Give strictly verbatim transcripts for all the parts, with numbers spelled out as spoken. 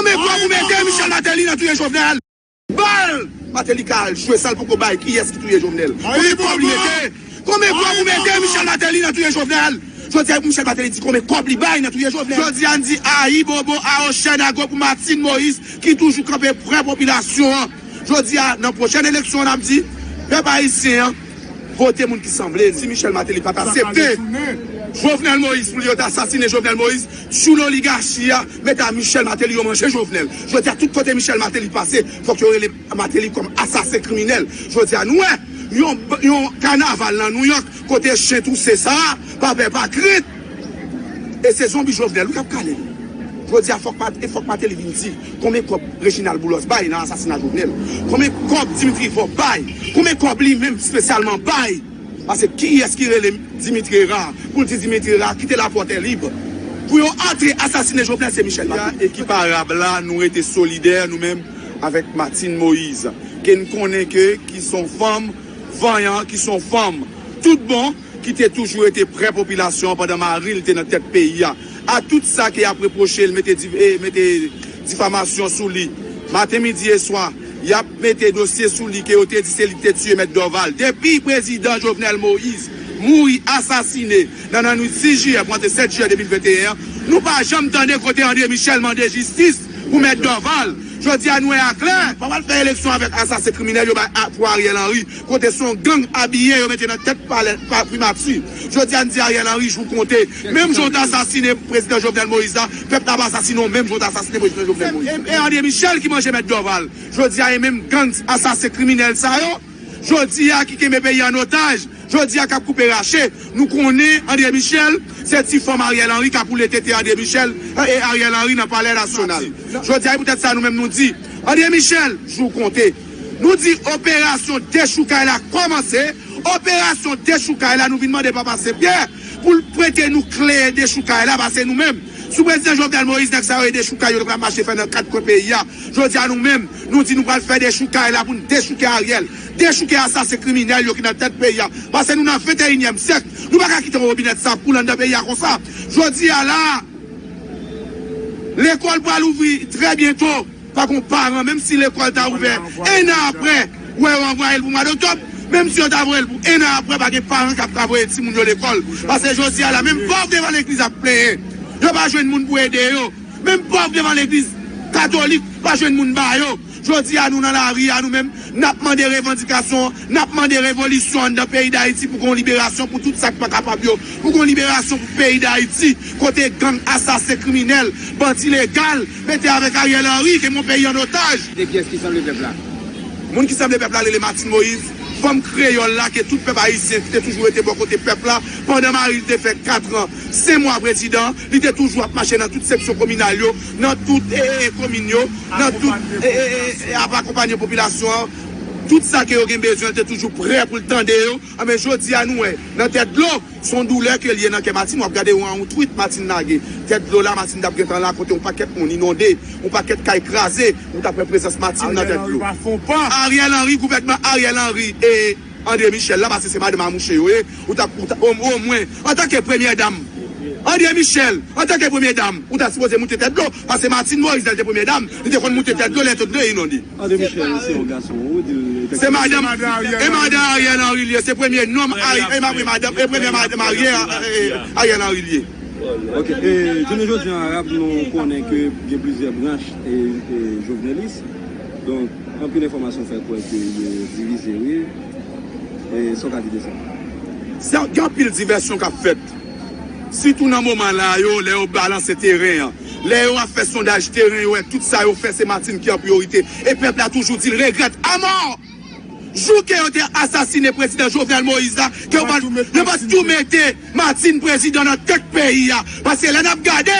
Konbyen kòb ou mete Michel Martelly nan touye Jovenel? Bal! Martelly ka al jwe sa l poko bay kiyès ki touye Jovenel. Konbyen kòb li mete? Konbyen kòb ou mete Michel Martelly nan touye Jovenel? Jodi a Michel Martelly di konbyen kòb li bay nan touye Jovenel. Jodi a n di ayibobo awochè nago pou Martine Moïse ki toujou kanpe prè popilasyon an. Jodi a nan pwochèn eleksyon an n ap di pèp ayisyen an vote moun ki sanble l. Si Michel Martelly pa t aksepte Jovenel Moïse pou li yo t asasinen Jovenel Moïse, tchoul oligachi a mete a Michel Martelly yo manje Jovenel. Jodi a tout kote Michel Martelly pase, fòk yo rele Martelly kòm asasen kriminèl. Jodi a nou wè yon, yon kanaval nan Nouyòk kote chen touse sa a, pa pè pa krent. E se zonbi Jovenel wi k ap kale l. Jodi a fòk Mat- e fòk Martelly vin di konbyen kòb Reginald Boulos bay nan asasina Jovenel. Konbyen kòb Dimitri Vorbe bay? Konbyen kòb li menm espesyalman bay? Paske kiyès ki rele Dimitri Herard pou l di Dimitri Herard kite lapòt lib pou yo antre asasinen Jovenel? Se Michel Martelly. Ekip arab la, nou rete solidè nou menm avèk Martine Moïse, ke n konnen ke ki se yon fanm vanyan, ki se yon fanm tout bon, ki te toujou rete prè popilasyon an pandan mari l te nan tèt peyi a. A tout sa ke y ap repwoche l, mete di- e mete difamasyon sou li maten, midi e swa, y ap mete dosye sou li ke yo te di se li ki te tiye Mèt Dorval. Depi prezidan Jovenel Moïse mouri asasinen nan, nan nwit sis jiyè pou antre sèt jiyè de mil venteyen an, nou pa janm tande kote André Michel mande jistis pou Mèt Dorval. Jodi a nou wè aklè, pa pral fè eleksyon avèk asasen kriminèl yo bay a- pou Ariel Henry. Kote se yon gang abiye yo mete nan tèt palè pa- primati. Jodi a n di Ariel Henry jou konte. Menm jan w t asasinen prezidan Jovenel Moïse la, pèp la ap asasinen w menm jan w t asasinen prezidan Jovenel Moïse. E, e André Michel ki manje Mèt Dorval. Jodi a e menm gang asasen kriminèl sa yo, jodi a ki kenbe peyi an otaj, jodi a k ap koupe rache. Nou konnen André Michel se ti fanm Ariel Henry k ap woule tete André Michel e Ariel Henry nan Palè Nasyonal. Jodi a e poutèt sa nou menm nou di André Michel, jou konte. Nou di operasyon dechoukay la kòmanse. Operasyon dechoukay la, nou vin mande Papa Senpyè pou l prete nou kle dechoukay la, paske nou menm, sou prezidan Jovenel Moïse, nèg sa yo e dechoukay yo t ap mache fè nan kat kwen peyi a. Jodi a nou menm, nou di nou pral fè dechoukay la pou n dechouke Ariel, dechouke asasen kriminèl yo ki nan tèt peyi a. Paske nou nan venteyinyèm syèk, nou pa ka kite yon wobinèt sa koule anndan peyi a konsa. Jodi a la, lekòl pral ouvri trè byento. Pa gon paran, menm si lekòl ta ouvè en an apre, wè yo anvoye l pou mwa doktòb, menm si yo ta voye l pou en an apre, pa gen paran k ap ka voye timoun yo lekòl. Paske jodi a la, menm pòv devan legliz ap plenyen. Yo pa jwenn moun pou ede yo. Menm pòv devan legliz katolik pa jwenn moun ba yo. Jodi a nou nan lari a nou menm, n ap mande revandikasyon, n ap mande revolisyon anndan peyi Dayiti pou gon liberasyon pou tout sa k pa kapab yo, pou gon liberasyon pou peyi Dayiti, kote gang, asasen, kriminèl, bandi legal, mete avèk Ariel Henry, ke mon peyi an otaj. De pyès ki sanble pèp la. Moun ki sanble pèp la rele Martine Moïse, fanm kreyòl la ke tout pèp ayisyen ki te toujou rete bò kote pèp la, pandan mari l te fè katran, senk mwa prezidan, li te toujou ap mache nan tout seksyon kominal yo, nan tout e, e, komin yo, nan tout e, e, e, e, ap akonpanye popilasyon an. Tout sa ke yo gen bezwen, l te toujou prè pou l tande yo. Anben, jodi a nou wè, nan tèt dlo, se yon doulè ke l ye nan kè Martine. W ap gade yon, yon tweet Martine lage. Tèt dlo la, Martine t ap gentan la kote yon pakèt moun inonde, yon pakèt kay kraze, ou t ap wè prezans Martine nan tèt dlo. Ariel Henry, gouvènman Ariel Henry e André Michel la, paske se madanm a mouche yo ye, ou t ap, ou t ap, o, omwen, antanke premyè dam, André Michel, antanke premyè dam, ou ta sipoze moute tèt dlo, paske Martine Moïse, lè l te premyè dam, li te konn moute tèt dlo lè tèt dlo inonde. André Michel, se yon gason, ou di l. Se madanm, e madan Ariel Henry li ye, se premye nonm Ari-, e madanm, e premye madanm Ariel, e, Ariel Henry li ye. Ok, e, jounen jodi an, Arab, nou konnen ke gen plizyè branch e, e jovenelis. Donk, anpil enfòmasyon fè kwè ke yo divize, wi. E sa w ka di de sa? Sa, gen anpil divèsyon k ap fèt. Sitou nan moman la yo, lè yo balanse teren an. Lè yo ap fè sondaj teren, yo wè tout sa yo fè, se Martine ki an priyorite. E pèp la toujou di l regrèt amò. Jou ke yo te asasinen prezidan Jovenel Moïse la, ke yo pa t, yo pa t tou mete Martine prezidan nan tèt peyi a. Paske lè n ap gade,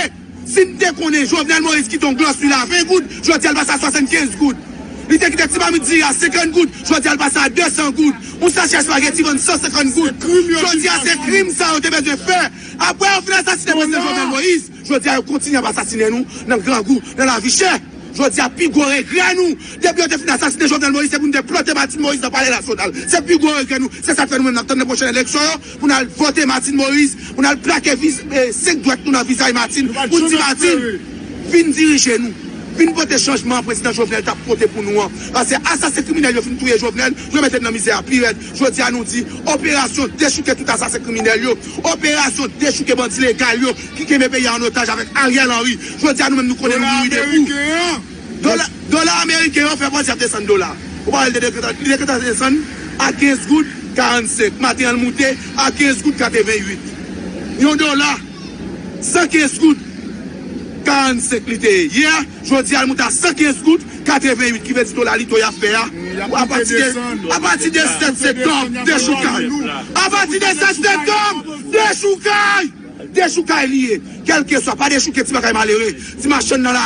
si n te konnen Jovenel Moïse kite yon glòs lwil a ven goud, jodi a l pase a swasannkenz goud. Li te kite ti mamit diri a senkant goud, jodi a l pase a desan goud. Yon sachè espageti vann san senkant goud. Jodi a se krim sa yo te bezwen fè. Apre yo fin asasinen prezidan Jovenel Moïse, jodi a yo kontinye ap asasinen nou nan grangou, nan lavi chè. Jodi a pi gwo regrè nou, depi yo te fin asasinen Jovenel Moïse, se pou n te plante Martine Moïse nan Palè Nasyonal. Se pi gwo regrè nou. Se sa k fè nou menm n ap tann nan pwochèn eleksyon yo, pou n al vote Martine Moïse, pou n al plake vis-, e, senk dwèt nou nan vizaj Martine, pou n di Martine, vin dirije nou. Vin pote chanjman prezidan Jovenel t ap pote pou nou an. Paske asasen kriminèl yo fin touye Jovenel, yo mete n nan mizè a pi rèd. Jodi a nou di, operasyon dechouke tout asasen kriminèl yo. Operasyon dechouke bandi legal yo ki kenbe peyi a an otaj avèk Ariel Henry. Jodi a nou menm nou konnen nou mouri de fou. Dola ameriken an. Dola, dola ameriken an fè bandi ap desann dola. Ou pa wè l te dekrete, li dekrete desann a kenz goud karannsenk. Maten an l moute a kenz goud katrevenn uit. Yon dola, san kenz goud karannsenk li te ye. Yè, jodi a l moute a san kenz goud katrevenn uit, ki vle di dola li to y ap fè a. Apati de, apati de sèt septanm, dechoukay. Apati de sèt septanm, dechoukay. Dechoukay li ye. Kèlkeswa, pa dechouke ti bagay malere. Ti machann nan la.